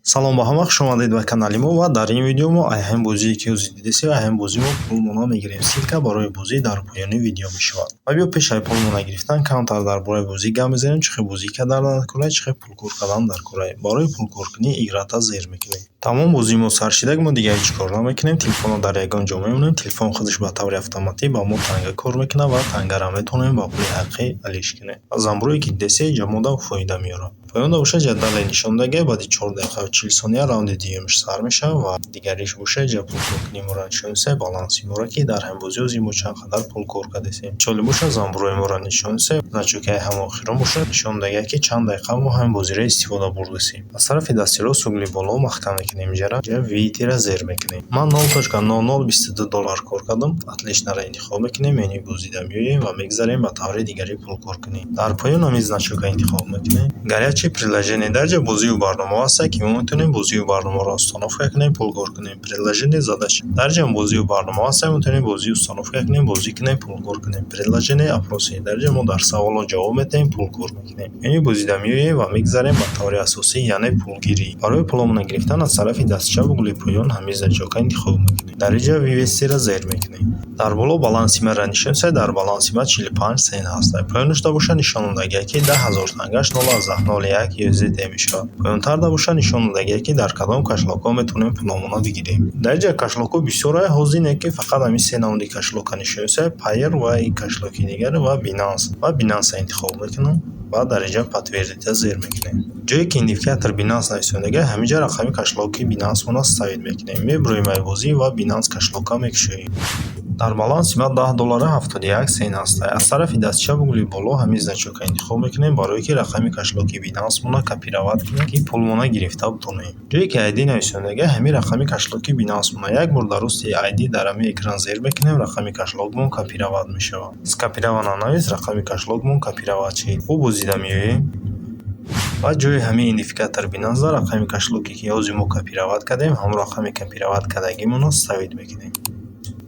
Салом ба ҳама, хушомадед ба канали мо. Ва дар ин видео мо айҳам бозие, ки ҳозир дидесем, айҳам бозӣ мо пулмона мегирем. Ссылка барои бозӣ дар поёни видео мешавад. Ва биё, пеш аз пулмона гирифтан камтар дар бораи бозӣ гап мезанем: чӣ хел бозӣ кардан дар кора, чӣ хел пулкор кардан дар кора. Барои пулкоркунӣ играть а зер мекунем. Тамом, бозии мо сар шидаг. Мо дигар ҳеҷ кор намекунем, телефонро дар ягон ҷо мемонем, телефон худаш ба таври автоматӣ ба мо танга кор мекунад ва тангаро метавонем ба пули ҳақиқӣ алиш кунем. Занбӯрое, ки дидесе, инҷа мода фоида меорад. Поёнда боша, ҷадвале нишон додагиа: баъди 4 дақиқаву 40 сония раунди дуюмаш сар мешавад. Ва дигариш боша, инҷа пулкоркунии моро нишон дисай, баланси моро, ки дар ҳамин бозӣ ҳозир мо чанд қадар пул кор кардесем. Чолиб боша, занбӯрҳои моро нишон дисай, значок аи ҳама охирон боша, нишон додагиа, ки чанд дақиқа мо ҳамин бозиро истифода бурдасем. Аз тарафи дасти рост угли боло маҳкам мекунем, инҷара выйти ра зер мекунем. Ман 0.0022 доллар кор кардам. Отлично ро интихоб мекунем, менюи бозида меоем ва мегзарем ба таври дигари пулкоркунӣ. Дар поён ҳамин значок а интихоб мекунем, горячее предложение. Дар ҷо бозию барномаҳо ҳастанд, ки мо метавонем бозию барномаҳоро установка кунем, пулкор кунем. Предложение, задача. Дар ҷо бозию барномаҳо ҳастанд, метавонем бозӣ установка кунем, бозӣ кунем, пулкор кунем. Предложение, опросы. Дар ҷо мо дар саволҳо ҷавоб медиҳем, пулкор мекунем. Менюи бозида меоем ва мегзарем ба таври асосӣ, яъне пулгирӣ. Барои пуломона гирифтан аз тарафи дасти чап угли поён ҳамин значок а интихоб мекунем. Дар инҷа вывести ра зер мекунем. Дар боло баланси маро нишон дисай, дар баланси ман 45 сент ҳаст. Поёнашда боша, нишон додагиа, ки 10 000 тангаш 0,01 USDT мешавад. Поёнтарда боша, нишон додагиа, ки дар кадом кошелёк ҳо метавонем пуломона бигирем. Дар инҷа кошелёк ҳо бисёрае, ҳозир не, ки фақат ҳамин се намуди кошелёк а нишон дисай: Payeer ва кошелёк и дигар ва Binance. Ва Binance интихоб мекунам ва дар инҷа подтвердить а зер мекунем. Ҷое ки идентификатор Binance нависондагиа, ҳаминҷа рақами кошелёк и Binance-мона ставить мекунем. Мебуроем ай бозӣ ва Binance кошелёк а мекушоем. Дар баланси ман 10 доллару 71 сент аст. Аз тарафи дасти чап угли боло ҳамин значок а интихоб мекунем, барое ки рақами кошелёк и Binance-мона копировать кунем, ки пулмона гирифта бутонем. Ҷое ки ID нависондагиа, ҳамин рақами кошелёк и Binance-мона як бор дар рости ID дар ҳамин экран зер мекунем, рақами кошелёк мон копировать мешавад. Скопировано навис, рақами кошелёк мон копировать шид. Хуб, бозида меоем ва ҷои ҳамин идентификатор Binance рақами кошелёк е, ки ҳозир мо копировать кардем, ҳамон рақами копировать кардагимонро ставить мекунем.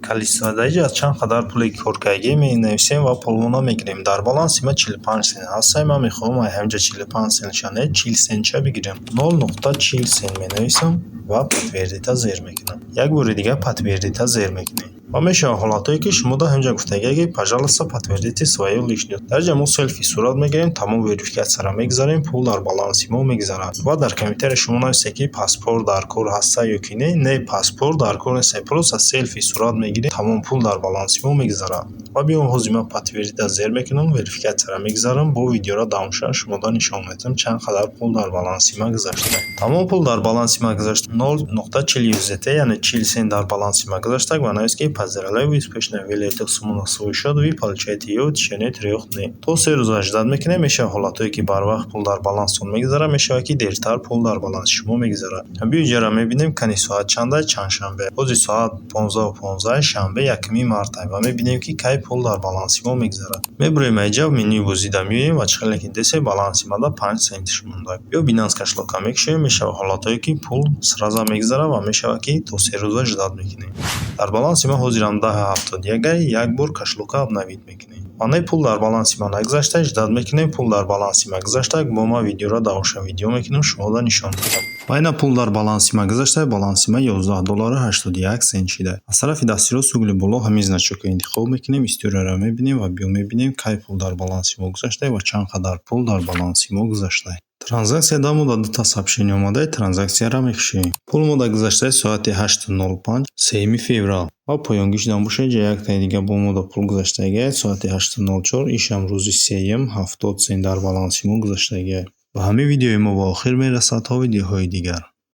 Количество: дар инҷа чанд қадар пуле ки кор кардагӣ менависем ва пулмона мегирем. Дар баланси ман 45 сент ҳаст. Ман мехоҳам ай ҳаминҷа 45 сентша не, 40 сентша бигирам. 0.40 сент менависам ва подтвердить а зер мекунам. Як бори дигар подтвердить а зер мекунем. Ва мешавад ҳолатҳое, ки шумо дар ҳаминҷа гуфтагиа, ки «Пожалуйста, подтвердите свою личность». Дар инҷа мо селфи сурат мегирем, тамом, верификация ро мегузарем, пул дар баланси мо мегузарад. Ва дар комментария шумо нависед, ки паспорт дар кор ҳаста ё ки не. Не, паспорт дар кор нест, просто селфи сурат мегирем, тамом, пул дар баланси мо мегузарад. Ва биём, ҳозир ман подтвердить а зер мекунам, верификация ро мегузарам, бо видеоро давом шуда шумода нишон медиҳам, чанд қадар пул дар баланси ман гузашта. Тамом, пул дар баланси ман гузашта, 0.40 USDT, яъне 40 сент дар баланси ман гузашта. Ва навист, ки «Поздравляю, вы успешно вывели эту сумму на свой счет, вы получаете её в течение 3 дней». То 3 рӯза ждать мекунем. Мешавад ҳолатҳое, ки барвақт пул дар баланстон мегузарад, мешавад, ки дертар пул дар баланси шумо мегузарад. Биё, инҷаро мебинем, кани соат чанда? Чандшанбе. Ҳозир соат 15:15, шанбе, 1 марта, ва мебинем, ки кай пул дар баланси мо мегузарад. Мебуроем инҷа, менюи бозида меоем ва чӣ хеле ки дидесед, баланси мада 5 центиш монда. Ё Binance кошелёк а мекушоем. Мешавад ҳолатҳое, ки пул сразу мегузарад, ва мешавад, ки то 3 рӯза ждать мекунем. Дар баланси ман ҳозирам 10,71, як бор кошелёк а обновить мекунем. Ва не, пул дар баланси ман нагузашта, ждать мекунем. Пул дар баланси ман гузашта, бо ман видеоро давомша видео мекунам, шумода нишон медиҳам. Ва ина, пул дар баланси ман гузашта, баланси ман 11 доллару 81 сент шида. Аз тарафи дасти рост угли боло ҳамин значок ро интихоб мекунем, история ро мебинем ва биё, мебинем, кай пул дар баланси мо гузашта ва чанд қадар пул дар баланси мо гузашта. Транзакция да мо дута сообщение омада, транзакция ро мекушоем. Пул мо дар гузаштаи соати 8:05, 3 феврал. Ва поёнгишдам бошад, ҷа яктаи дига бо мо да пул гузаштагиай, соати 8:04, ишам рӯзи сеюм, 70 сент дар баланси мо гузаштагиай. Ба ҳамин видеои мо ба охир мерасад. То видеоҳои дигар.